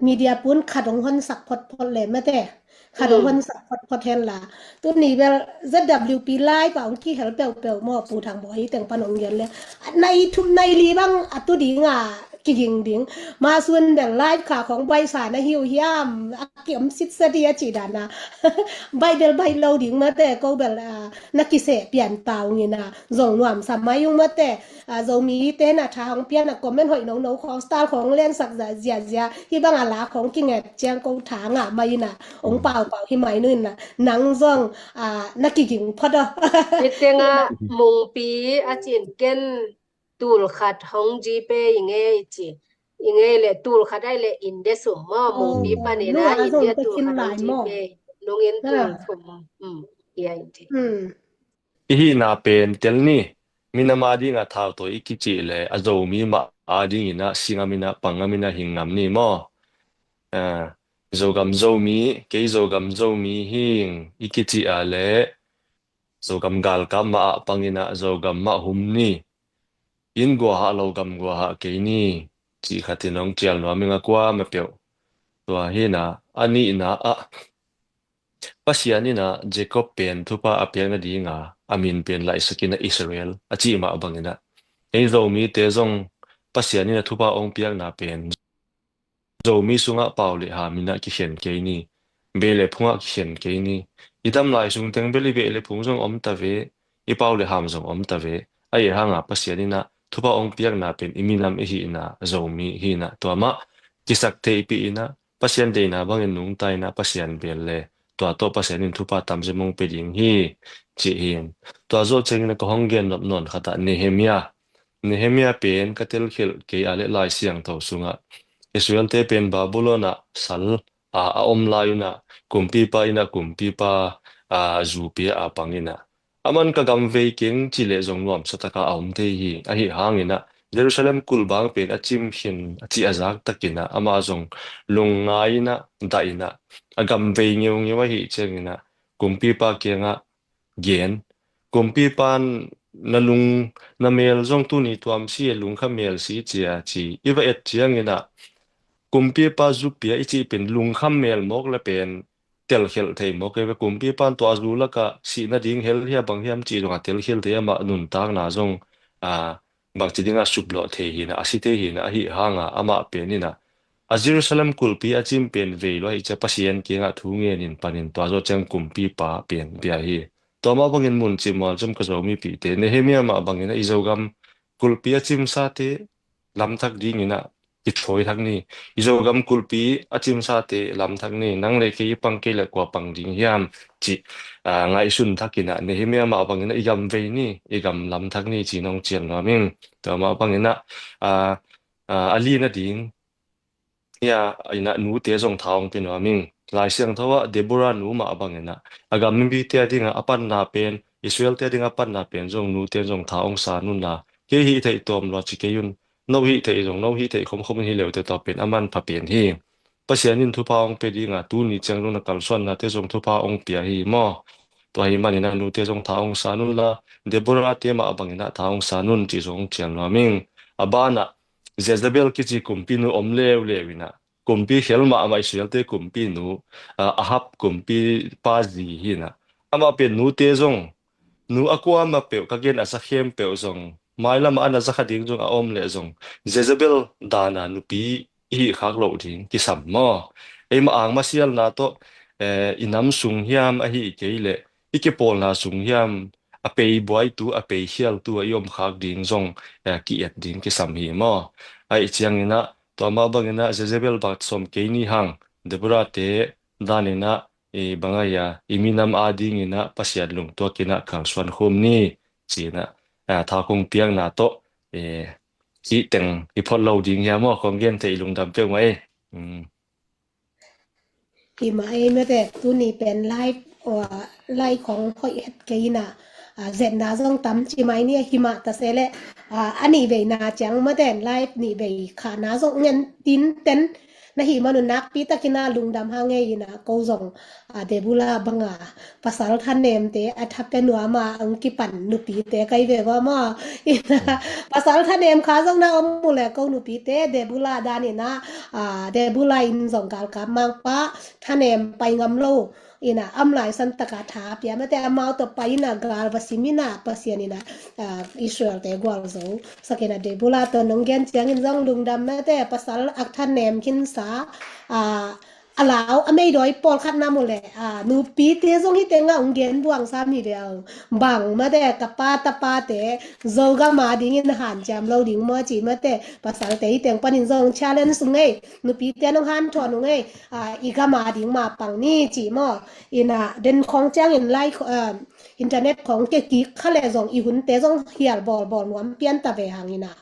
media pun khat ong hon sak photphot le mate. Khat ong hon sak photphot hen la. Tuni bel Z W P live a ong kihel peuhpeuh maw, Pu Thang Bawi teng pan ong gen le. Nai thum nai li bang a tu ding a kiging ding. Ma sun bel live kha khong baisa na hiu hiam. A ki om sitsa di a ci dana. Bai bel bai lo ding mate, ko bel, ah, na kiseh pian tau ngina. Zong nuam sa mai ung mate. A, Zomi te na tha hong pian a comment hoih nono khong style khong lensak zia zia zia. Hi bang a la khong kinget ciang ko tha ngah mai na. Ong pau pau hi mai nu na. Nang zong, a, na kiging phot o. Hi tenga Mungpi a cin ken tul khat hong GPay i ngei ci. I ngei le tul khat ai le India sum maw. Mungpi panin a India tul khat hong GPay. Nungin tul thum. Ia i ci. I hihna pen tel ni, minam a dingah thautawi i kicih le a Zomi mah a dingin ah singam in ah pangam in ah hing ngam ni maw? Eh, Zogam Zomi, kei Zogam Zomi hing i kicih a le Zogam galkap mah ah pangin ah Zogam mah hum ni. Inn guahah lo gam guahah kei ni, cih khatin hong cial nuam ing a kuamah peuh. Tua hi na, a nihna ah Pasian in ah Jacob pen thupha a piak nadinga a min pen laihsakin ah Israel a cih mah bangin ah ei Zomite zong Pasian in ah thupha hong piakna pen Zomi sungah pau le ham in ah kikhen kei ni, beh le phungah kikhen kei ni. I dam lai sung teng bel i beh le phung zong om ta ve, i pau le ham zong om ta ve. Ahi hanga Pasian in ah thupha hong piakna pen i minam i hihna Zomi hihna tua mah kisak theihpih in ah Pasian deihna bangin nungta in ah Pasian bel le tua tawh Pasian in thupha tamzia mong pe ding hi, cih hin. Tua zawh ciangin ah ka hong gen nop nawn khatah Nehemia. Nehemia pen ka telkhelh kei a le Lai Siangtho sungah Israelte pen Babylon ah sal a, a om lai un ah kumpipa in ah kumpipa a, zu pia a pang in ah aman ka gam vei keng ci leh zong nuamsa taka a om thei hi. Ahi hangin ah Jerusalem kulbang pen a cim khin a cih a zak takin ah ama zong lungngai in ah dah in ah a gam vei ngeungeu ahi ciangin ah kumpipa kiangah gen. Kumpipan na lung na mel zong tuni tuam si e, lungkham mel si cia ci i va et ciangin ah kumpipa zu pia i cih pen lungkham mel mawk le pen telkhelh thei mawk e ve. Kumpipan tua zu lakah sih nading hel hia bang hiam cih zongah telkhelh thei, amah nuntakna zong a bangci dingah suplawh thei hi na, a si thei hi na, ahi hanga amah pen in ah a Jerusalem kulpi a cim pen vei lua hi cia Pasian kiangah thu ngenin panin tua zawh ciang kumpipa pen bia hi. Tua mah bangin mun cimawh cim ka Zomipihte Nehemia mah bangin ah i Zogam kulpi a cimsate lamthak dingin ah kithawi thak ni. I Zogam kulpi a cimsate lamthak ni. Nang le kei i pang kei le kua pang ding hiam cih a ngaihsun thakin ah Nehemia mah bangin ah i gam vei ni, i gam lamthak ni ci nong cial nuam ing. Tua mah bangin ah a, a, a li nading ia in ah nute zong tha hong pia nuam ing. Lai Siangtho ah Deborah nu mah bangin ah a gam mipite a dingah a panna pen, Israel-te a dingah a panna pen zong nute zong tha ong san unla, kei hih theih tawm lua ci kei un, no hih theih zong no hih theih khomkhom in hi leute tua pen a manpha pen hi. Pasian in thupha ong pia dinga tuni ciang zong na kalsuannate zong thupha ong pia hi maw? Tua hi manin a nute zong tha ong san unla, Deborah-te mah bangin ah tha ong san un ci zong ong cian nuam ing. A banah Jezebel kici kumpinu om leuleu inah, kumpi khel mahmah Israel-te kumpinu, ah, Ahab kumpipa zi hi inah, amah pen nute zong, nu a kuamah peuh, ka gen a za khempeuh zong, mailamah a na za kha ding zong a om leh zong, Jezebel dana nupi i hih khak loh ding kisam maw? Eimah angmasialna tawh, eh, i nam sung hiam ahi kei leh i kipawlna sung hiam, a pei buaitu, a pei khialtu a i om khak ding zong, eh, ki-et ding kisam hi maw? Ahi cianginah tua mah banginah Jezebel bang sawm kei ni hang, Deborah-te daninah, i bang ahi a, i minam adinginah Pasian lungtuakinah kalsuan khum ni, cinah, eh, tha kong piakna tawh, eh, cih teng i phot lo ding hiam maw? Kong gen thei, lungdam peuhmah ei. Mm. Hi mah ei mate, tuni pen live, uh, live khong hoih het kei inah, uh, zetna zong tam ci mai ni, hi mah ta se leh, uh, a nih veina ciang mate live nih vei khahna zong ngen tinten na hi manun nakpi takin a lungdam hang ei inah ko zong, uh, Deborah banga pasal thanemte a tha pia nuam a ang kipan nupite kai ve va maw? Inah pasal thanem kha zong na om mu le ko nupite Deborah daninah, ah, Deborah in zong galkap mangpa thanem pai ngam lo inah am lai san taka tha pia mate amau tawh pai inah gal va sim inah Pasian inah, ah, Israel-te gualzo sak inah Deborah tawh nong gen ciangin zong lungdam mate pasal a thanem khinsa, ah, a lau a meidawi pawlkhat na mu le, a, nupite zong hite ngah ung gen buang sam hi ve a ung. Bang mate ka pa tapate Zogam a dingin hanciam lo ding maw ci mate pasalte hi teng panin zong challenge ung ei. Nupite nong hanthawn ung ei. A, i gam a ding ma pang ni ci maw. Inah den khong ciangin lai, a, internet khong ke kik kha le zong i hunte zong hial bawlbawl nuam pian ta ve hang inah.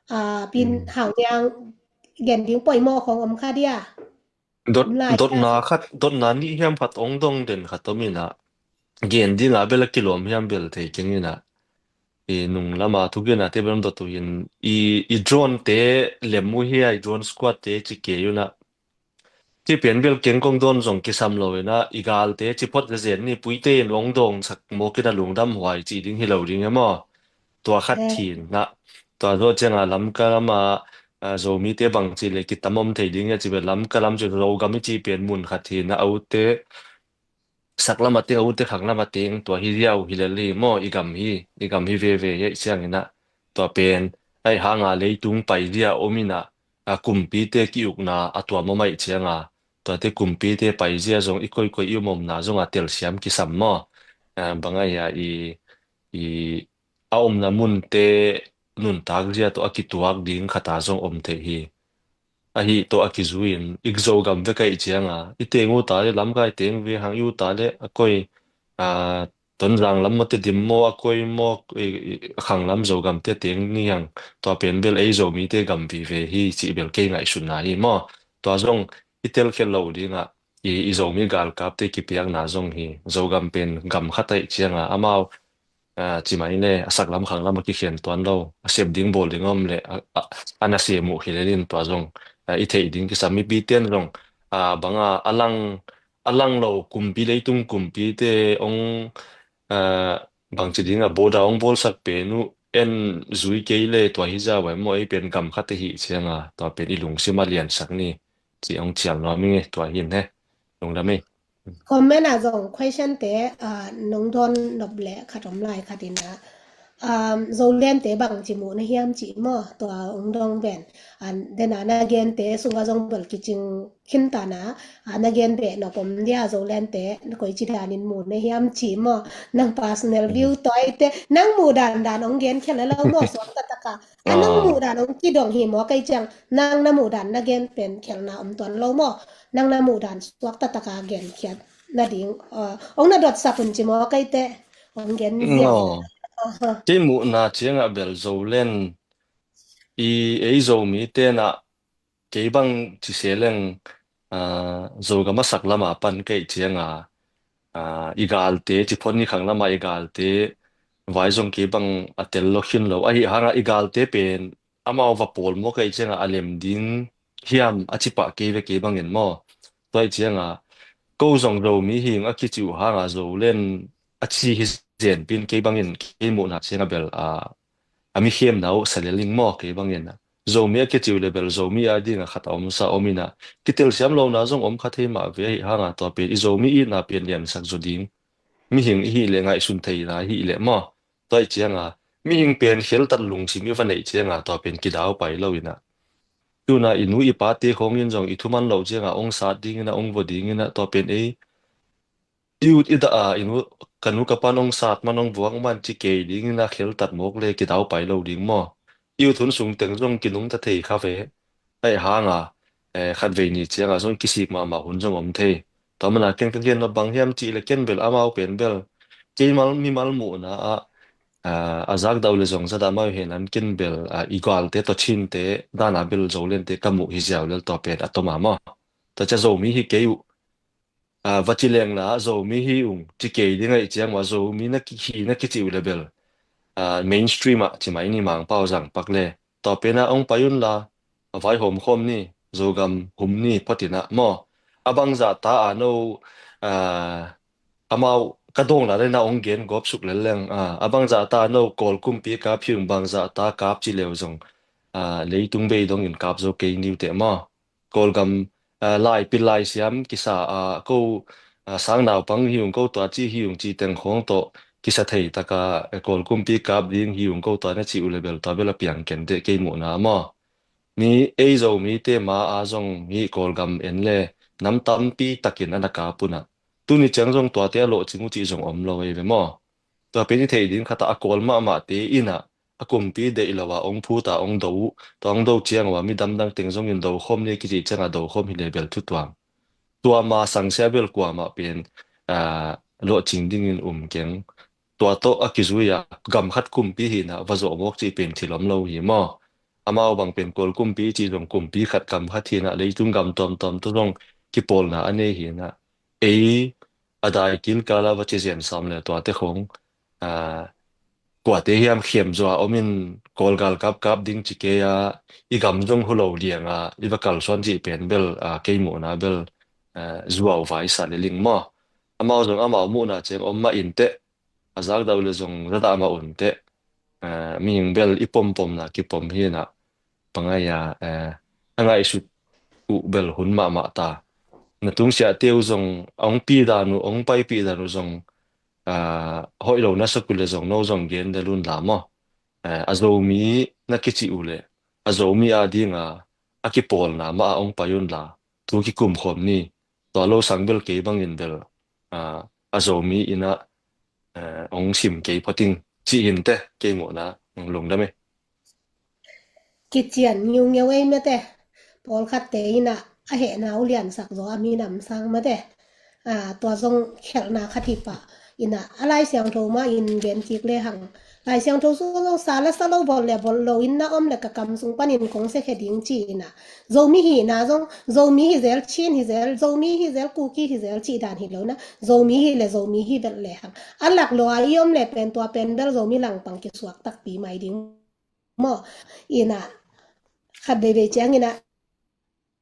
A, pin hang niang gen ding poimaw khong om kha dia. Dot, lai dotna khat, dotna nih hiam khat ong dong den khat om inah. Gen dinga bel a kilawm hiam bel thei keng inah. I nung lama thugenate bel om dot uh in i, i drone-te lem uh hia, i drone squad-te ci kei unah. Ci pian bel keng kong dawn zong kisam lo inah, i galte ci phot zezen ni puite in ong dawngsak mawk inah lungdam huai ci ding hi lo ding e maw? Tua khat thin ah, tua zawh cianga Lamka lama, a, Zomite bangci le kitam om thei ding e ci ve, Lamka lam ci Zogam i ci pian mun khat thin ah, a ute sak lama ting, a ute khang lama ting, tua hi ziau hi lel hi maw, i gam hi, i gam hi veve hi cianginah, tua pen, ahi hanga leitung paizia om inah, a, kumpite ki-ukna a tuam om ahi cianga, tuate kumpite paizia zong i koikoi i umomna zonga telsiam kisam maw? A, bang ahi a i, i a omna munte nuntak zia tawh a kituak ding khata zong om thei hi. Ahi tawh a kizui-in i Zogam vek ahi cianga i teng uh ta le Lamka i teng ve hang i uh ta le a koi, a, Tonzang lam mawte dim maw a koi maw, i, i, khang lam Zogamte teng ni hang tua pen bel ei Zomite gam vive hi cih bel kei ngaihsutna hi maw? Tua zong i telkhial lo dingah i, i Zomi galkapte kipiakna zong hi. Zogam pen gam khat ahi cianga amau, a, ci mai le a saklam khanglam a kikhen tuan lo, a sep ding bawl ding om le a, a, a na sem uh hi lelin tua zong, a, i theih ding kisam mipite in zong, a, banga a lang, a lang lo kumpi leitung kumpite ong, a, bangci ding a boda ong bawlsak pen uh en zui kei le tua hi zau a maw ei pen gam khat ahi cianga tua pen i lungsim a liansak ni ci ong cial nuam ing e tua hin he. Lungdam ei. Comment ah zong question te, ah, nong dawn nop leh khat om lai khat in ah, um, Zoland te bang ci muh na hiam ci maw, tua ong dong ven. Ah, den a na gen te sung a zong bel kicing khin ta na, ah, na gen beh nop om dia Zoland te, koi ci dan in muh na hiam ci maw, nang personal view toi te, nang muh dan dan ong gen khia le lo maw, suak ta tak a. A nang muh dan ong kidong hi maw kei ciang, nang na muh dan na gen pen khelna om tuan lo maw? Nang na muh dan suak ta tak a gen khiat na ding, uh, ong na dot sak un ci maw kei te? Ong gen ziau. Kei muhna ciangah bel Zoland i ei Zomi te na kei bang ci se leng aa, Zogam a sak lama pan ka hih cianga, aa, i galte, ci phot ni khang lama i galte vai zong kei bang a tel lo khin lo. Ahi hanga i galte pen amau va pawl maw ka hih cianga a lem ding hiam a ci pah kei ve kei bangin maw. Tua hih cianga ko zong Zomi hing a kici uh hanga Zolen a ci hi zenpin kei bangin kei muhna cianga bel a, a mi khiamna uh sa leling maw kei bangin a. Zomi a kici uh le bel Zomi a dinga khat a omsa om ina kitelsiam lona zong om kha thei mah ve ahi hanga tua pen i Zomi itna pen liansak zaw ding. Mihing i hih leh ngaihsun theina i hih leh maw. Tua hih cianga mihing pen kheltat lungsim i va neih cianga tua pen kidau pai lo ina. Tuna i nu i pate khawngin zong i thuman loh cianga ong sat dingina ong vaw dingina tua pen ei i ut i dah a i nu ka nu ka pan ong sat man ong vuak man ci kei dingina kheltat mawk le kidau pai lo ding maw. I ut hun sung teng zong kinungta thei kha ve. Ahi hanga, eh, khat vei ni cianga zong kisik mahmah hun zong om thei. Tua mana ken ka gen lo bang hiam cih le ken bel amau pen bel kei mal, mimal muhna ah, ah, a zakdau le zong zadah amau hen an ken bel, ah, i galte tawh Chinte dana bel Zolente ka muh hi ziau lel tua pen a toma maw. Tua cia Zomi hi kei uh, ah, va ci lengna Zomi hi ung ci kei ding ahi ciang ua Zomi na ki, hi na kici uh le bel, ah, mainstream ah ci mai ni Mangpau zang pak le tua pena ong pai un la a vaihawm khawm ni Zogam hum ni photina maw. A bangzah ta a no, ah, amau ka dawngna le na ong gen gawp suk lel leng, ah, a bangzah ta no Kawl kumpi kap hi ung bangzah ta kap ci leu zong, ah, leitung bei dongin kap zo kei niu teh maw. Kawlgam, ah, lai pil lai siam kisa, ah, ko, ah, sang naupang hi ung ko tua ci hi ung ci teng khawng tawh kisa thei taka, eh, Kawl kumpi kap ding hi ung ko tua na ci uh le bel tua bel a piang ken teh kei muhna maw. Mi ei Zomite ma a zong hi Kawlgam en le nam tampi takin a na kap una. Tuni ciang zong tuate a lawhcing uh cih zong om lo ei ve maw. Tua pen i thei ding khata a Kawl mahmahte ina a kumpi deih lo a ong phut a ong do uh, tua ong do ciang ua mi damdang teng zongin do khawm ni kici cianga do khawm hi le bel thutuam. Tua ma sangsia bel kuamah pen, ah, lawhcing dingin um keng. Tua tawh a kizui a gam khat kumpi hina va zawh mawk cih pen thil om lo hi maw. Amau bang pen Kawl kumpi cih zong kumpi khat gam khat hina leitung gam tuamtuam tawh zong kipawlna a nei hina. Ei a dai kilkala va ci zian sam le tuate khong, ah, kuate hiam khiam zua omin Kawl gal kap kap ding ci kei a i gam zong hu lo lianga i va kalsuan cih pen bel, ah, kei muhna bel, ah, zuau vai sa le ling maw. Amau zong amau muhna ciang om mah in teh a zakdau le zong zadah mah un teh, ah, mihing bel i pompomna kipom hina pangai a, ah, a ngaihsut uh bel hun mahmah ta. Na tungsiahte uh zong a ong pi dan uh ong paipih dan uh zong, ah, hoih lo na sak uh le zong no zong gen le lun la maw. Ah, a Zomi na kici uh le a Zomi a dinga a kipawlna mah a ong pai un la tu kikum khawm ni. Tua lo sang bel kei bangin bel, ah, a Zomi ina, ah, ong sim kei photing ci in teh kei muhna lungdam e. Kician ngiungeu ei mete. Pawlkhatte ina a hehna uh liansak zaw a minam sang mete. Ah, tua zong khelhna khat hi pah ina a Lai Siangtho mah in gen kik le hang. Lai Siangtho sung zong sa la sa lo bawlh le bawlh lo in na om le ka kam sung panin kong sia khe ding ci ina. Zomi hina zong Zomi hi zel, Chin hi zel, Zomi hi zel, Kuki hi zel cih dan hi lo na. Zomi hi le Zomi hi belh le hang. A lak lo a i om le pen tua pen bel Zomi langpang kisuak takpi mai ding maw. Ina khat veivei ciang ina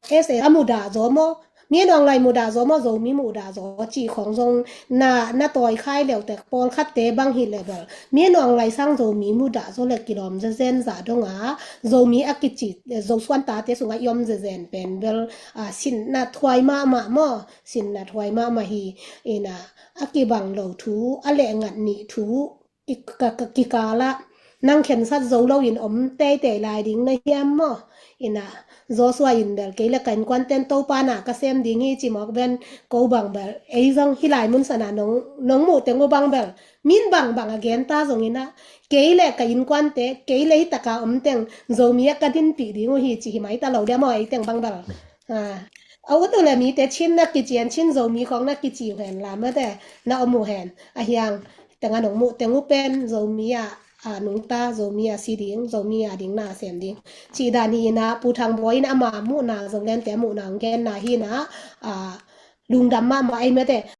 S A a mudah zaw maw, mi nuang lai mudah zaw maw, Zomi mudah zaw cih khawng zong na, na tawi khai leutek pawlkhatte bang hi le bel mi nuang lai sang Zomi mudah zaw le kilawm zezen zah donga Zomi a kici Zosuan tate sungah i om zezen pen bel, ah, sinna thuai mahmah maw, sinna thuai mahmah hi. Ina a kibang lo thu a lehngat nih thu ki, ka, ka, kikala nang khensat zo loin om teitei lai ding na hiam maw? Ina Joshua in bel kei le ka innkuanten Topa na ka sem ding hi ci mawk ven ko bang bel ei zong hi lai mun sana nong, nong muh teng uh bang bel min bang bang a gen ta zong ina kei le ka innkuante kei le hi taka om teng Zomi a ka dinpih ding uh hi ci hi mai ta lo dia maw ei teng bang bel. Ah, a ut uh le mite Chin na kician Chin Zomi khawng na kici uh hen la mate na om uh hen a hiang teng a nong muh teng uh pen Zomi a, a nungta Zomi a si ding, Zomi a ding na sem ding. Cih dan hi na, Pu Thang Bawi in ama muhna zong gente a muhna hong genna hi na, a, lungdam mahmah ei mate.